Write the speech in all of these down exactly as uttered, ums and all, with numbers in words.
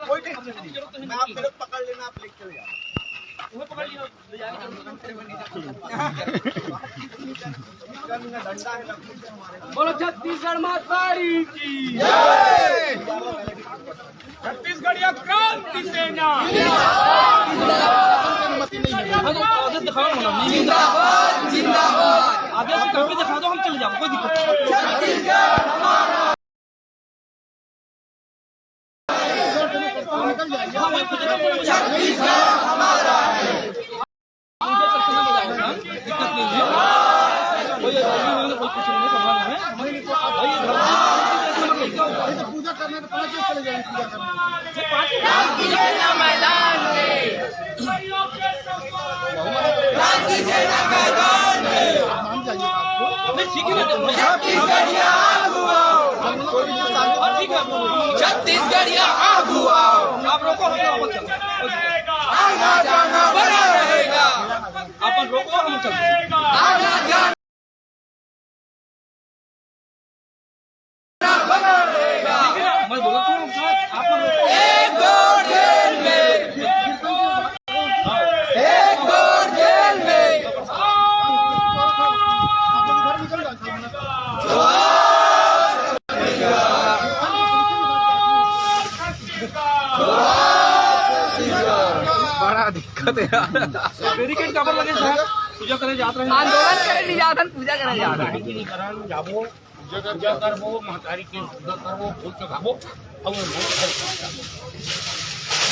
कोई टेंशन नहीं, मैं आप मेरे को पकड़ लेना, आप लेके चले जाओ। बोलो छत्तीसगढ़ माता की। छत्तीसगढ़िया क्रांति सेना। आगे से कभी दिखा दो, हम चले जाओ, कोई दिक्कत नहीं। छत्तीसगढ़िया आगू आओ। आप रोको, हम लोग चलते हैं। आना जाना बना रहेगा। अपन रोको, हम चलते हैं। आना जाना बना रहेगा। मैं बोलता हूँ, आप अपन रोको। एक दो जेल में, एक दो जेल में। बड़ा दिक्कत है यार। बैरिकेड काबर लगे साहब? पूजा करे जात रहे। आंदोलन करे नहीं जात हन, पूजा करे जात हन। पूजा करबो, महतारी के पूजा करबो, फूल चढ़ाबो, अउ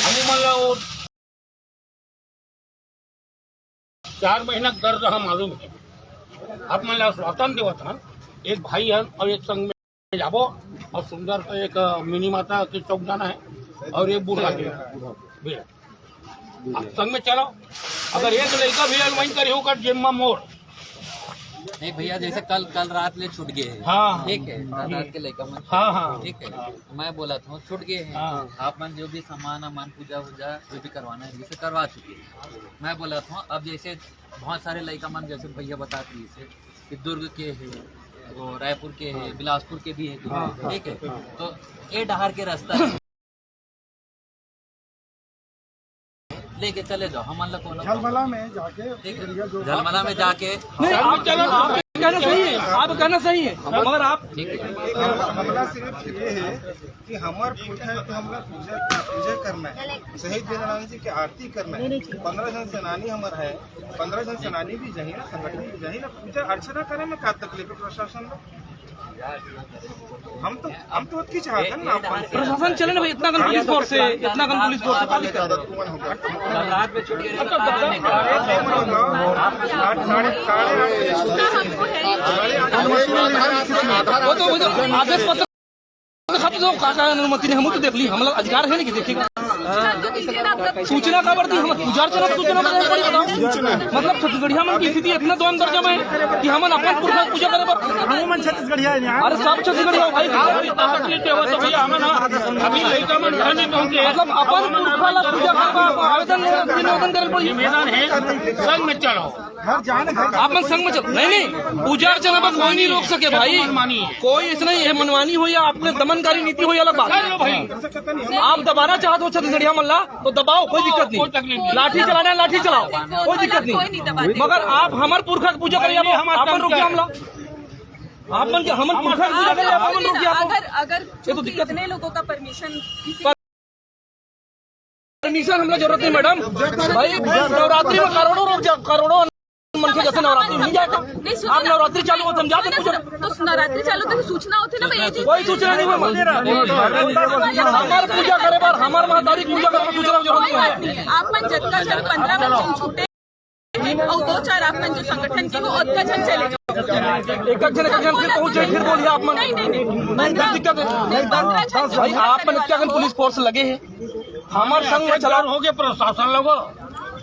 हमू मन ला वो चार महीना के दर्द ह मालूम हे। आप मन ला आश्वासन देवत हन, एक भाई हन अउ एक संग में जाबो अउ सुंदर से एक मिनी माता के चौक जाना हे अउ एक बूढ़ा के भी हे। आप संग में चलो, अगर एक लइका भी अनवाइन करी होगा जेब में मोर। नहीं भैया, जैसे कल, कल रात ले छूट गए हैं। हाँ। ठीक है, कल रात के लइका मन। हाँ, हाँ। ठीक है, मैं बोला था छूट गए हैं। हाँ। आप मन जो भी सामान, अमान, पूजा वूजा जो भी करवाना है, जैसे करवा चुके हैं। मैं बोला था अब जैसे बहुत सारे लइका मन जैसे भैया बता दिए थे कि दुर्ग के है, वो रायपुर के है, बिलासपुर के भी है, हाँ, हाँ, ठीक है, हाँ। तो ये डहार के रास्ता है, लेके चले जाओ, हमन ला कोनो झलमला में जाके ठीक है। झलमला में जाके नहीं, आप, आप कहना सही है, आप कहना सही है, मगर आप ठीक है। हमला, हमला सिर्फ ये है कि हमर पुरखा के हमला पूजा, पूजा करना है, शहीद वीर नारायण जी के आरती करना है। पंद्रह झन सेनानी हमर है, पंद्रह झन सेनानी भी जाही ना, संगठन भी जाही ना, पूजा अर्चना करे में का तकलीफ है प्रशासन ला? हम तो, हम तो ओतकी चाहत हन ना अपन से। प्रशासन चले ना भाई, इतना कन पुलिस फोर्स है, इतना कन पुलिस फोर्स है, का दिक्कत है? रात में छुट्टी। आठ, साढ़े, साढ़े आठ बजे छूटे। वो तो, वो तो आदेश पत्र खत्म तो का, का अनुमति नहीं, हम तो देख ली, हमला अधिकार है नहीं कि देखिए। सूचना काबर दी, हम पूजा अर्चना सूचना काबर दी, बताओ। मतलब छत्तीसगढ़िया मन की स्थिति इतना दयनीय दर्जा में है कि हमन अपन पुरखा पूजा करे बर। हमन छत्तीसगढ़िया है यहाँ। अरे सब छत्तीसगढ़िया हो भाई। तकलीफ है, वो तो भैया हमन अभी लइका मन घर नहीं पहुंचे। मतलब अपन पुरखा ला पूजा करे बर आवेदन निवेदन करे पड़ी। निवेदन है, संग में चलो। घर जाने घर आप मन संग में चल, नहीं, नहीं, पूजा अर्चना में कोई नहीं रोक सके भाई, मनमानी है। कोई ऐसा नहीं है, मनमानी हो या आपके दमनकारी नीति हो, या अलग बात। कर लो भाई। आप दबाना चाहते हो छत्तीसगढ़िया मन ला, तो दबाओ, कोई दिक्कत कोई तकलीफ नहीं। नहीं। लाठी चलाना है, लाठी चलाओ, कोई दिक्कत कोई नहीं नहीं। दबाने मगर आप हमर पुरखा के पूजा करिए, नहीं, नहीं, हम आप मन रोकिए हमला। आप मन के हमन पुरखा के पूजा करिए, आप मन रोकिए आप। अगर, अगर ये तो चूंकि दिक्कत इतने लोगों का परमिशन किसी परमिशन हमला जरूरत नहीं मैडम। भाई नवरात्रि में करोड़ों लोग जा, करोड़ों मनखे जैसे नवरात्रि में नहीं जाता। नहीं, सुनो आप ना। नवरात्रि चालू हो, तुम जाते सुनो, पूजा। सुनो, तो नवरात्रि चालू तो सूचना होती ना भाई, ये चीज। कोई सूचना नहीं हुआ। हमार पूजा करे बर, हमार महतारी पूजा करे बर सूचना जरूरत कोई नहीं बात है। नहीं है। आप मन जतका झन पंद्रह बजे छूटे अउ दो चार आप मन जो संगठन के हो, ओतका झन चले जाओ। एक एक झन, एक एक झन फिर पहुंच जाए, फिर बोलिए आप मन। नहीं, नहीं, नहीं। नहीं, दिक्कत है। नहीं, पंद्रह झन भाई, आप मन इतना कन पुलिस फोर्स लगे हैं। हमार संग में चला हो गए प्रशासन लोगो।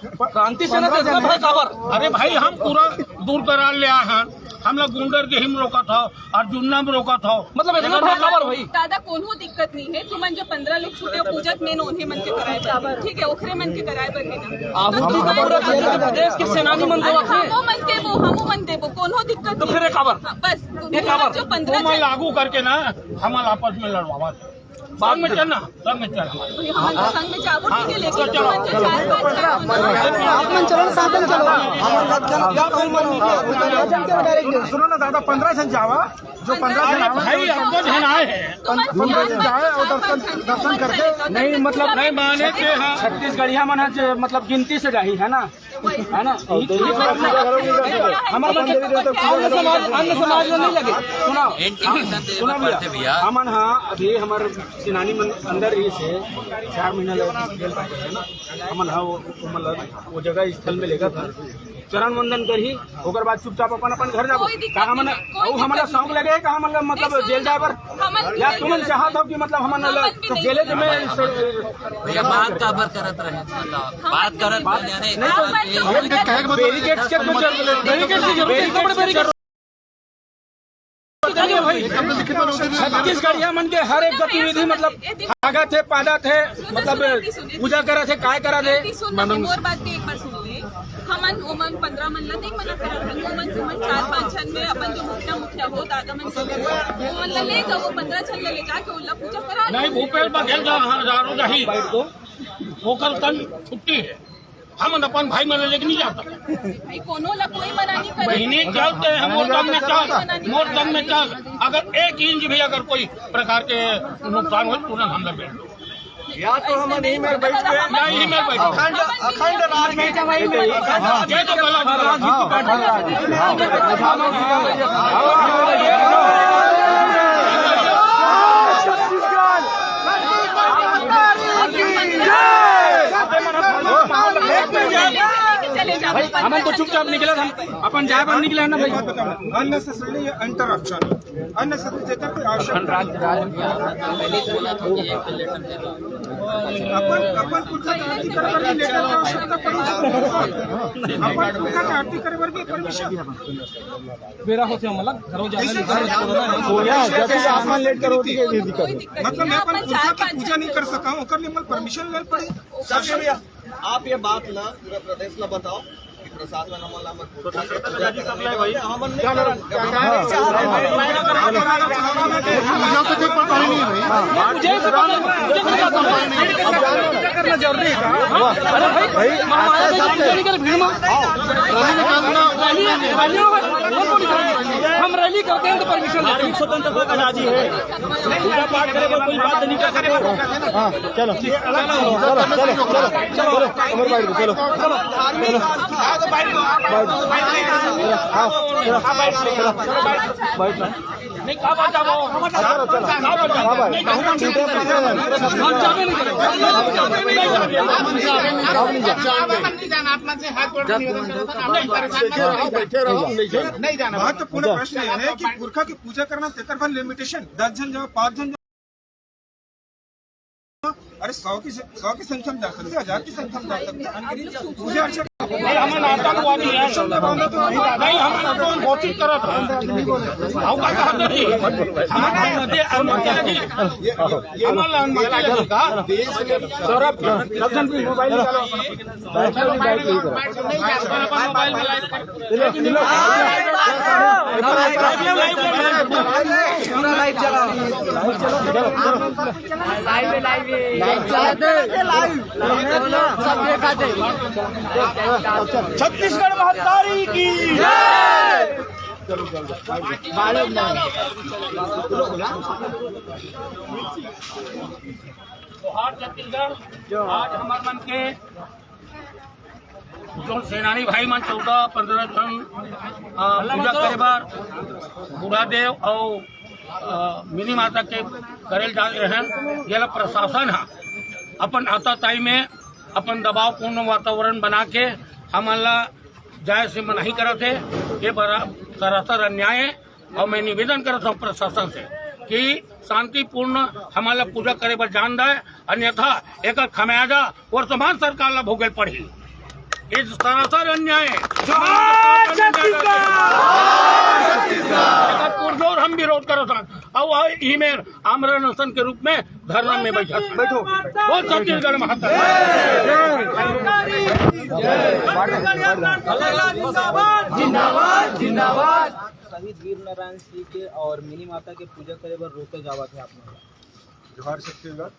क्रांति सेना तो इतना भय काबर? अरे भाई, हम पूरा दूर दराज ले आए हैं, हम लोग गुंडर के हिम रोका था और जुन्ना में रोका था। मतलब इतना भय काबर भाई? दादा, कोनो दिक्कत नहीं है। तुमन जो पंद्रह लोग छूटे हो, पूजा मेन ओन्हे मन के कराए बर, ठीक है, ओखरे मन के कराए बर है ना। आहूति तो पूरा छत्तीसगढ़ प्रदेश के सेनानी मन देवत हे। हमो मन देबो, हमो मन देबो, कोनो दिक्कत तो नहीं। फिर ये काबर? हाँ, बस ये काबर? जो पंद्रह वो मैं जन लागू करके ना, हम आपस में लड़वावा। संग में चलना, संग में चल हमारे। तो ये हमन तो संग में जाबो ठीक है, लेकिन चलो, हमन तो चलो, चार पांच चलो, जन चलो। आप मन चलो, साथ में चलो। सुनो ना दादा, पंद्रह जन जावा, जो पंद्रह जन आवे, भाई, हमको जन आए हैं। पंद्रह जन जाए और दर्शन, दर्शन करके। नहीं, मतलब, नहीं माने के, हाँ। छत्तीसगढ़िया मन ह जे, मतलब, गिनती से जाही, है ना? है ना? हमारे मतलब अन्य समाज, अन्य समाज में नहीं लगे। सुना, सुना भैया, हमन हा अभी हमर सेनानी मन अंदर ही से चार महीना लगे जेल में है ना, हमन हा वो, वो, मतलब, वो जगह स्थल में लेकर चरण वंदन करही, ओकर बाद चुपचाप अपन, अपन घर जाबो। कोई दिक्कत का हमन, नहीं, कोई अउ हमन ला दिक्कत शौक नहीं। लगे का हमन ला, मतलब, नहीं, जेल जाए बर? हमन या तुमन चाहत हो कि, मतलब, हमन ला तो जेले में भैया, बात काबर करत रहे? मतलब, बात करत रहे, यानी नहीं, तो ये बैरिकेड्स के कुछ जरूरत, बैरिकेड्स की जरूरत है, कपड़े बैरिकेड्स। छत्तीसगढ़िया मन के हर एक गतिविधि, मतलब, भागत हे, पादत हे, मतलब, पूजा करत हे, काय करत हे। सुन ना, मोर बात के एक बार सुन ले। हमन ओमन पंद्रह मन ला नहीं मना करत हन, ओमन तुमन चार पांच झन में अपन जो मुखिया, मुखिया हो, दादा मन के, ओमन ला ले जाओ, पंद्रह झन ला ले जाके ओला पूजा करा लो। नहीं, भूपेश बघेल जा, हाँ, जा, जा ही। ओकर तन छुट्टी है, हमन अपन भाई मन ला लेके नहीं जा सकते। भाई, कोनो ला कोई मना नहीं करे। बहिनी, चलते हैं, मोर दम में चल, मोर दम में चल। अगर एक इंच भी अगर कोई प्रकार के नुकसान हो, तुरंत हम लोग बैठ लो। या तो हम यहीं में बैठ के या यहीं में बैठ के अखंड, अखंड राजनीति, जय तो गला, हाँ, हाँ, हाँ, हाँ। हमन तो चुपचाप निकले, हम अपन जाए पर निकले हैं ना भाई। अननेसेसरी इंटरप्शन, अननेसेसरी जेकर कोई आवश्यकता नहीं। अपन, अपन पुरखा के आरती करे बर भी लेटर के आवश्यकता पड़े। अपन पुरखा के आरती करे बर भी परमिशन। बेरा होथे हमला घरो जाना, ऐसे घर में कोरोना है। हो गया, जैसे आसमान लेट करो, ठीक है, ये दिक्कत है। मतलब, मैं अपन पुरखा के पूजा नहीं कर सका हूँ, ओकर लिए मोला परमिशन ले पड़े। सबसे भैया, आप ये बात ला पूरा प्रदेश ला बताओ कि प्रशासन हमन ला मत पूछा। हमन नहीं करन। पूजा से कोई पता ही नहीं है भाई। मुझे तो पता नहीं, मुझे तो पता नहीं। अब जानो ना। करना जरूरी है। अरे भाई, भाई, महामाया में जाने के भीड़ में। रैली निकालना, रैली, रैली में कौन कौन निकालना है? हम रैली करते हैं तो परमिशन लेते हैं। स्वतंत्रता का राजी है। पूजा पाठ करे, कोई बात नहीं कर सकते। हाँ, चलो, चलो, चलो, चलो, चलो, अमर भाई, चलो, चलो, चलो, बैठ, बैठ, हाँ, चलो, चलो, बैठ, नहीं, कहाँ बात है वो? चलो, चलो, हाँ भाई, ठीक है, हम जाबे नहीं करेंगे। हम जाबे नहीं करेंगे। आप मन से हाथ जोड़ के निवेदन करत हन, आप मन परेशान मत होइए। बैठे रहो, नहीं जाना। महत्वपूर्ण प्रश्न यह है कि पुरखा की पूजा करना, तेकर बाद लिमिटेशन, दस जन जाओ, पाँच जन जाओ। अरे, सौ की, सौ की संख्या में जा सकते, हजार की संख्या में जा सकते। पूजा अर्चना नहीं, हम आतंकवादी हैं। नहीं, हम तो घोषित करत हन। हम का कहत नहीं। हम, हम, हम, हम, हम, सौरभ, सब जन मोबाइल निकालो। छत्तीसगढ़ महतारी की जय। जोहार छत्तीसगढ़। आज हमर मन के जो सेनानी भाई मन चौदह पंद्रह जन, अ, पूजा करे बर बूढ़ा देव अउ, अ, मिनी माता के करे ल जा रहे हैं, जेला प्रशासन ह अपन आताताई में अपन दबावपूर्ण वातावरण बना के हमन ला जाए से मनाही करत हे। ये बड़ा सरासर अन्याय है। और मैं निवेदन करत हूँ प्रशासन से कि शांतिपूर्ण हमला पूजा करे बर जान दे, अन्यथा एकर खमियाजा वर्तमान सरकार ला भोगे पड़ही। ये सरासर अन्याय है। जोहार छत्तीसगढ़। एकर पुरजोर हम विरोध करत हन। और इही में आमरण अनशन के रूप में धरना में बैठा था। बैठो। बोल छत्तीसगढ़ महात्मा। जिंदाबाद, जिंदाबाद। शहीद वीर नारायण सिंह के और मिनी माता के पूजा करे बर रोके जावत हे आप मन। जोहार छत्तीसगढ़।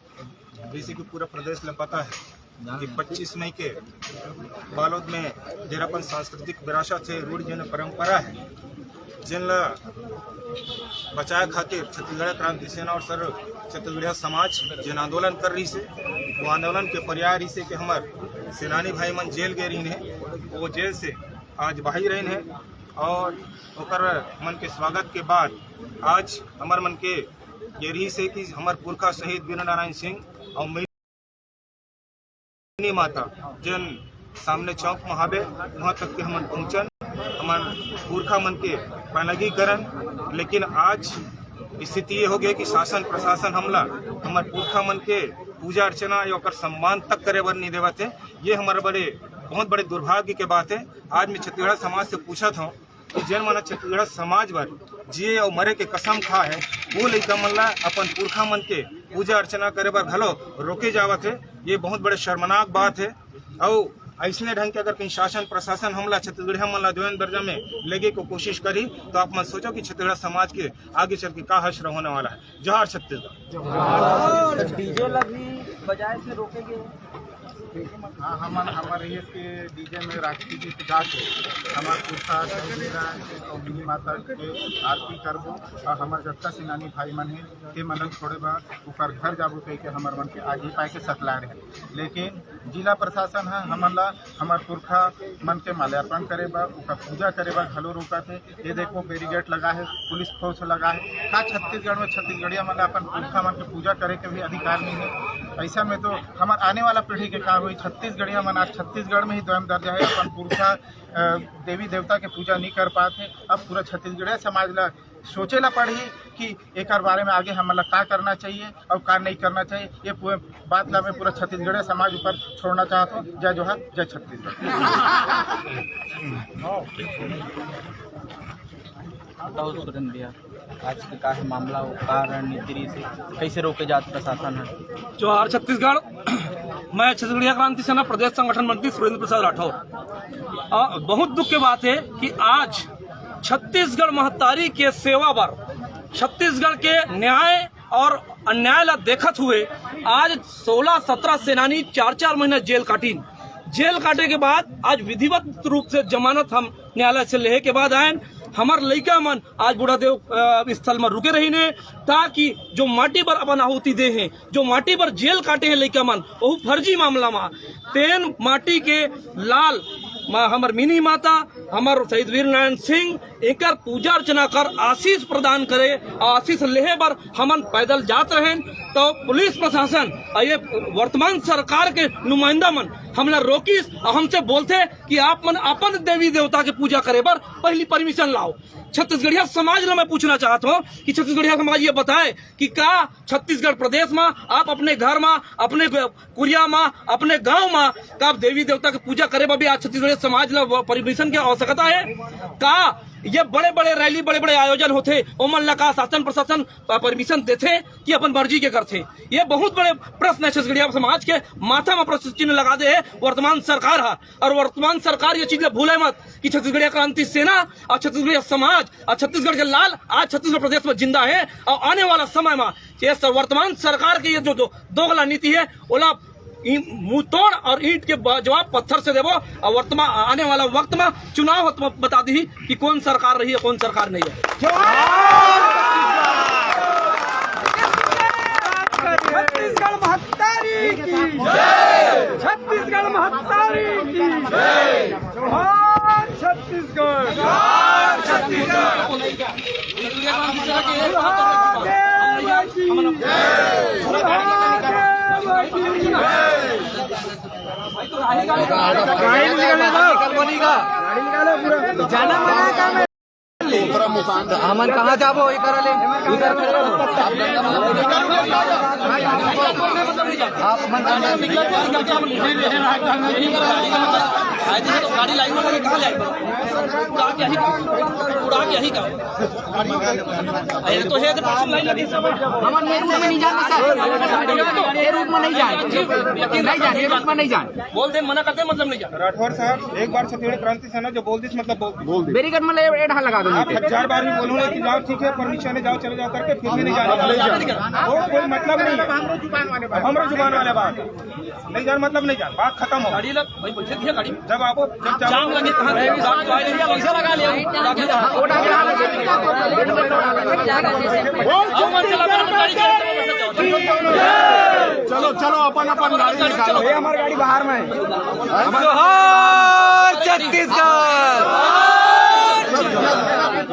जैसे कि पूरा प्रदेश ल पता है कि पच्चीस मई के बालोद में जेन अपन सांस्कृतिक विरासत हे, रूढ़ि जेन परंपरा हे, जेन ला बचाए खातिर छत्तीसगढ़ क्रांति सेना और सर्व छत्तीसगढ़िया समाज जेन आंदोलन कर रहिस हे, वो आंदोलन के पर्याय रहिस हे कि हमर सेनानी भाई मन जेल गे रहिन हे, वो जेल से आज बाहिर आइन हे और ओकर मन के स्वागत के बाद आज हमर मन के ये रहिस हे कि हमर पुरखा शहीद वीर नारायण सिंह और मिनी माता जेन सामने चौक म हावे, वहाँ तक के हमन पहुँचन, हमन पुरखा मन के पैनगी करन। लेकिन आज स्थिति ये हो गया कि शासन प्रशासन हमला हमर पुरखा मन के पूजा अर्चना या ओकर सम्मान तक करे बर नहीं देवत हे। ये हमारा बड़े, बहुत बड़े दुर्भाग्य के बात हे। आज मैं छत्तीसगढ़ समाज से पूछत हूँ कि जेन मन छत्तीसगढ़ समाज बर जिए और मरे के कसम खा हे, वो लइका मन ला अपन पुरखा मन के पूजा अर्चना करे बर घलो रोके जावत हे। ये बहुत बड़े शर्मनाक बात हे। और ऐसने ढंग के अगर कहीं शासन प्रशासन हमला, छत्तीसगढ़िया मन ला द्वैन दर्जा में लेगे को कोशिश करी, तो आप मन सोचो कि छत्तीसगढ़ समाज के आगे चल के का हश्र होने वाला है। जोहार छत्तीसगढ़। डीजे ला भी बजाए से रोकेंगे। हाँ, हमन, हमर रहिस के डीजे में राष्ट्रीय गीत गा के हमर पुरखा शहीद वीर नारायण सिंह और मिनी माता के आरती करबो और हमर जतका सेनानी भाई मन हे, ते मन छोड़े बर ओकर घर जाबो कह के हमर मन के आगे पाए के सकलाए रहे। लेकिन जिला प्रशासन ह हमन ला हमर पुरखा मन के माल्यार्पण करे बर, ओकर पूजा करे बर घलो रोकत हे। ये देखो, बैरिकेड लगा है, पुलिस फोर्स लगा है। का छत्तीसगढ़ में छत्तीसगढ़िया मन अपन पुरखा मन के पूजा करे के भी अधिकार नहीं है? ऐसा में तो हमर आने वाला पीढ़ी के का होई? छत्तीसगढ़िया मन आज छत्तीसगढ़ में ही द्वैन दर्जा है, अपन पुरखा, अ, देवी देवता के पूजा नहीं कर पात है। अब पूरा छत्तीसगढ़िया समाज ला सोचे ला पड़ही कि एकर बारे में आगे हमन ला का करना चाहिए और का नहीं करना चाहिए। ये पूरे बात ला मैं पूरा छत्तीसगढ़िया समाज ऊपर छोड़ना चाहत हूँ। जय जोहार, जय छत्तीसगढ़। बताओ सुरेंद्र भैया, आज के का है मामला, वो का रणनीति रही से, कैसे रोके जात प्रशासन है? जोहार छत्तीसगढ़। मैं छत्तीसगढ़िया क्रांति सेना प्रदेश संगठन मंत्री सुरेंद्र प्रसाद राठौर। आ, बहुत दुख के बात है कि आज छत्तीसगढ़ महतारी के सेवा बर, छत्तीसगढ़ के न्याय और अन्याय ला देखत हुए आज सोलह सत्रह सेनानी चार चार महीना जेल काटिन। जेल काटे के बाद आज विधिवत रूप से जमानत हम न्यायालय से लेहे के बाद आयन। हमर लइका मन आज बूढ़ा देव, अ, स्थल में रुके रहिन हे, ताकि जो माटी बर अपन आहुति दे हैं, जो माटी बर जेल काटे हैं लइका मन, वहू फर्जी मामला में, तेन माटी के लाल मा-, हमर मिनी माता, हमर शहीद वीर नारायण सिंह, एकर पूजा अर्चना कर आशीष प्रदान करे, आशीष लेहे बर हमन पैदल जात रहेन। तो पुलिस प्रशासन और ये वर्तमान सरकार के नुमाइंदा मन हमला रोकिस और हमसे बोलथे कि आप मन अपन देवी देवता के पूजा करे बर पहली परमिशन लाओ। छत्तीसगढ़िया समाज ला मैं पूछना चाहत हूँ कि छत्तीसगढ़िया समाज ये बताए कि का छत्तीसगढ़ प्रदेश में आप अपने घर में, अपने ग-, कुरिया में, अपने गांव में का आप देवी देवता के पूजा करे बर भी आज छत्तीसगढ़िया समाज ला वो परमिशन के आवश्यकता है? का ये बड़े बड़े रैली, बड़े बड़े आयोजन होथे, ओमन ला का शासन प्रशासन प-, परमिशन देथे कि अपन मर्जी के करथे? ये बहुत बड़े प्रश्न है छत्तीसगढ़िया समाज के माथा में प्रश्न चिन्ह लगा दे है वर्तमान सरकार हा। और वर्तमान सरकार ये चीज ला भूले मत कि छत्तीसगढ़िया क्रांति सेना और छत्तीसगढ़िया समाज और छत्तीसगढ़ के लाल आज छत्तीसगढ़ प्रदेश में जिंदा है और आने वाला समय में ये सर-, वर्तमान सरकार की ये जो, जो दोगला नीति है, ओला ई-, मुंह तोड़ और ईंट के ब-, जवाब पत्थर से देबो। और वर्तमान, आने वाला वक्त में चुनाव होत में बता दी कि कौन सरकार रही है, कौन सरकार नहीं है। छत्तीसगढ़ महतारी की जय। छत्तीसगढ़ महतारी की जय। जोहार छत्तीसगढ़। जोहार छत्तीसगढ़। बुढ़ा देव की जय। बुढ़ा देव की जय। गाड़ी निकालने दो। गाड़ी निकालो पूरा। जाना मना काम है। हमन कहाँ जाबो? इधर ले, इधर खड़े रहो। आप मन आज ये तो गाड़ी लाइन में लगे, कहाँ ले आएगा? उड़ा के यही काम, उड़ा के यही काम। अरे तो है, तो लाइन लगी सब। हमन ये रूट में नहीं जान सर, ये रूट में नहीं जान, नहीं जान, ये रूट में नहीं जान। बोल दे, मना करते, मतलब नहीं जान। राठौर साहब, एक बार छत्तीसगढ़ क्रांति सेना जो बोल दिस, मतलब बोल दिस। बोल दे। बेरी कट में ले, एड हाल लगा दो। आप हजार बार भी बोलो ना कि जाओ, ठीक है, परमिशन है, जाओ, चले जाओ करके, फिर भी नहीं जाना। नहीं जाना। वो कोई मतलब नहीं है। हमारे जुबान वाले बात। नहीं जान, मतलब नहीं जान, बात खत्म हो। गाड़ी लग भाई, बैठे दिया गाड़ी। जब आप, जब जाम लगे, कहाँ गए? गाड़ी लगा लिया। चलो, चलो, अपन, अपन गाड़ी निकालो। ये हमारी गाड़ी बाहर में है। जोहार छत्तीसगढ़।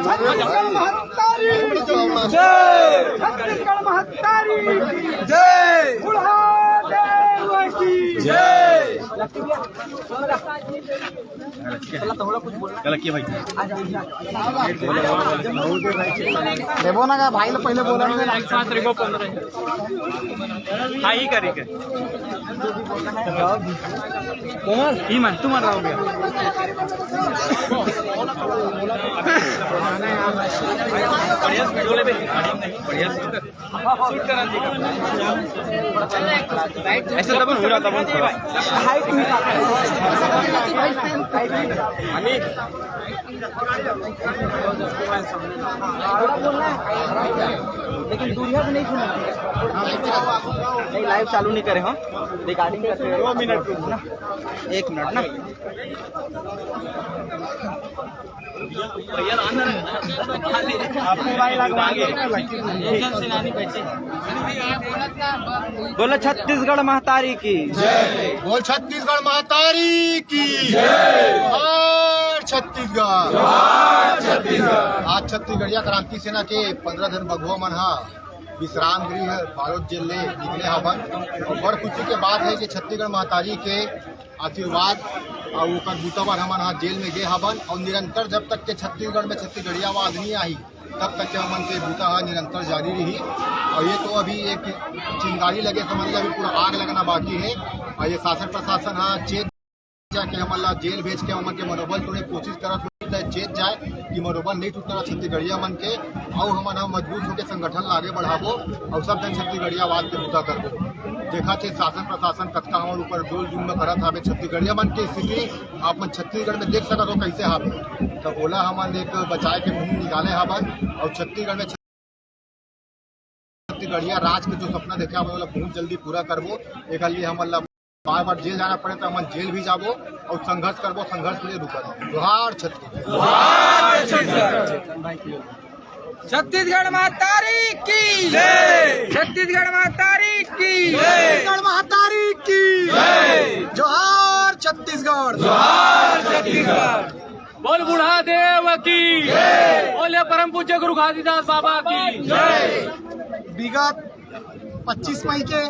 छत्तीसगढ़ महतारी की जय। छत्तीसगढ़ महतारी की जय। बूढ़ा देव की जय। गलत किया भाई। देबो ना का भाई, ला पहले बोला ना। एक साथ रेगो पंद्रह। हाँ, ही करी के। कोमल, ही मन, तू मन रहोगे। बढ़िया से वीडियो ले बे। बढ़िया से। ऐसे दबन हो रहा, दबन थोड़ा। लेकिन दूरिया से नहीं सुना। नहीं, लाइव चालू नहीं करे हो, रिकॉर्डिंग करते हुए। दो मिनट। एक मिनट ना। आपको भाई लगवा के। बोलो छत्तीसगढ़ महतारी की। बोल छत्तीसगढ़ महतारी की। जोहार छत्तीसगढ़। आज छत्तीसगढ़िया क्रांति सेना के पंद्रह झन बघवा मन हा विश्राम गृह बालोद जेल ले निकले हवन। और बड़ खुशी के बात है कि छत्तीसगढ़ महतारी के आशीर्वाद और ओकर बूता बर हमन हा जेल में गे हवन। और निरंतर जब तक के छत्तीसगढ़ में छत्तीसगढ़िया आवाज नहीं आही, तब तक के हमन के बूता हा निरंतर जारी रही। और ये तो अभी एक चिंगारी लगे, समझ लो अभी पूरा आग लगना बाकी है। और ये शासन प्रशासन हा चेत जाके हमन ला जेल भेज के हमन के मनोबल तोड़े कोशिश करत होही, त चेत जाए कि मनोबल नहीं टूटना छत्तीसगढ़िया मन के। अउ हमन ह मजबूत होके संगठन ला आगे बढ़ाबो अउ सब जन छत्तीसगढ़िया आवाज के बूता करबो। देखा थे शासन प्रशासन कतका हमन ऊपर जोर जुल्म करत हावे। छत्तीसगढ़िया मन के स्थिति आप मन छत्तीसगढ़ में देख सकत हो कैसे हावे। त ओला हमन एक बचाए के मुहिम निकाले हावन अउ छत्तीसगढ़ में छत्तीसगढ़िया राज के जो सपना देखे हावन ओला बहुत जल्दी पूरा करबो। एकर लिए हमन ला बार बार जेल जाना पड़े तो हमन जेल भी जाबो अउ संघर्ष करबो, संघर्ष में रुकत नहीं। जोहार छत्तीसगढ़। छत्तीसगढ़ महतारी की जय। छत्तीसगढ़ महतारी की जय। छत्तीसगढ़ महतारी की जय। जोहार छत्तीसगढ़। जोहार छत्तीसगढ़। बोल बूढ़ा देव की जय। बोले परम पूज्य गुरु घासीदास बाबा की जय। विगत पच्चीस मई के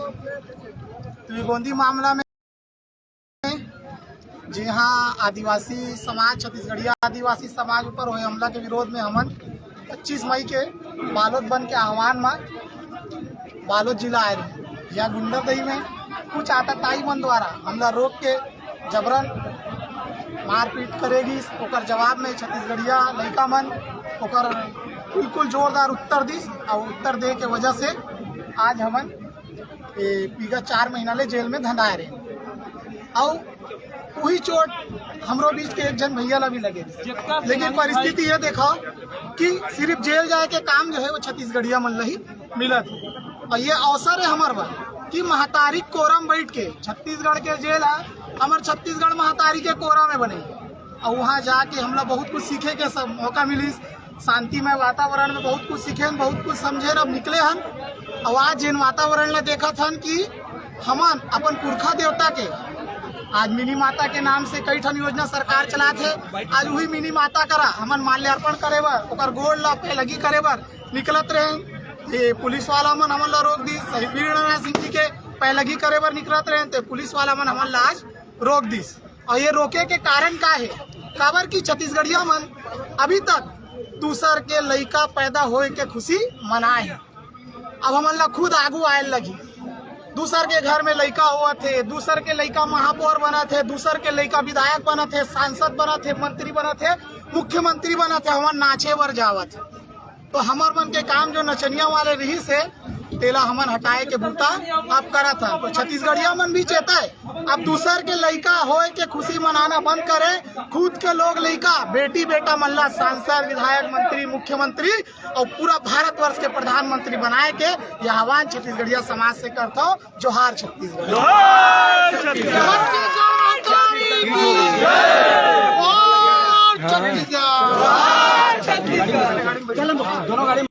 तुईगोंदी मामला में जिहां आदिवासी समाज, छत्तीसगढ़िया आदिवासी समाज ऊपर होए हमला के विरोध में हमन पच्चीस मई के बालोद बंद के आह्वान म बालोद जिला आए रहे। या गुंडरदेही में कुछ आताताई मन द्वारा हमला रोक के जबरन मारपीट करे गिस। ओकर जवाब में छत्तीसगढ़िया लइका मन ओकर बिल्कुल जोरदार उत्तर दिस, अउ उत्तर दे के वजह से आज हमन ए, पीगा चार महीना ले जेल में धंधाए रहे। अउ उही चोट हमरो बीच के एक झन भैया ला भी लगे। लेकिन परिस्थिति ये देखा कि सिर्फ जेल जाए के काम जो है वो छत्तीसगढ़िया मन ला ही मिलत है। अउ ये अवसर है हमर बर कि महतारी कोरा म बैठ के छत्तीसगढ़ के जेल है, हमर छत्तीसगढ़ महतारी के कोरा में बने। अउ वहाँ जाके हमला बहुत कुछ सीखे के सब मौका मिलिस। शांतिमय वातावरण में बहुत कुछ सीखेन, बहुत कुछ समझेन। अब निकले हन, अउ आज जेन वातावरण ला देखत हन कि हमन अपन पुरखा देवता के, आज मिनी माता के नाम से कई ठन योजना सरकार चलात हे। आज उही मिनी माता करा हमन माल्यार्पण करे बर, ओकर गोड़ ला पैलगी करे बर निकलत रहेन। ये पुलिस वाला मन हमन ला रोक दिस, शहीद वीर नारायण सिंह जी के पैलगी करे बर निकलत रहेन, ते पुलिस वाला मन हमन ला आज रोक दिस। अउ ये रोके के कारण का हे? काबर कि छत्तीसगढ़िया मन अभी तक दूसर के लइका पैदा होए के खुशी मनाए हे। अब हमन ला खुद आगू आए लगही। दूसर के घर में लइका होवत हे, दूसर के लइका महापौर बनत हे, दूसर के लइका विधायक बनत हे, सांसद बनत हे, मंत्री बनत हे, मुख्यमंत्री बनत हे, हमन नाचे बर जावत हे। तो हमर मन के काम जो नचनिया वाले रहिस हे, तेला हमन हटाए के बूता अब करत हन। तो छत्तीसगढ़िया मन भी चेताए, अब दूसर के लइका होए के खुशी मनाना बंद करे, खुद के लोग लइका, बेटी बेटा मन ला सांसद, विधायक, मंत्री, मुख्यमंत्री और पूरा भारतवर्ष के प्रधानमंत्री बनाए के ये आह्वान छत्तीसगढ़िया समाज से करता हूँ। जोहार छत्तीसगढ़। जोहार छत्तीसगढ़। छत्तीसगढ़ माता की जय। जोहार छत्तीसगढ़। दोनों गाड़ी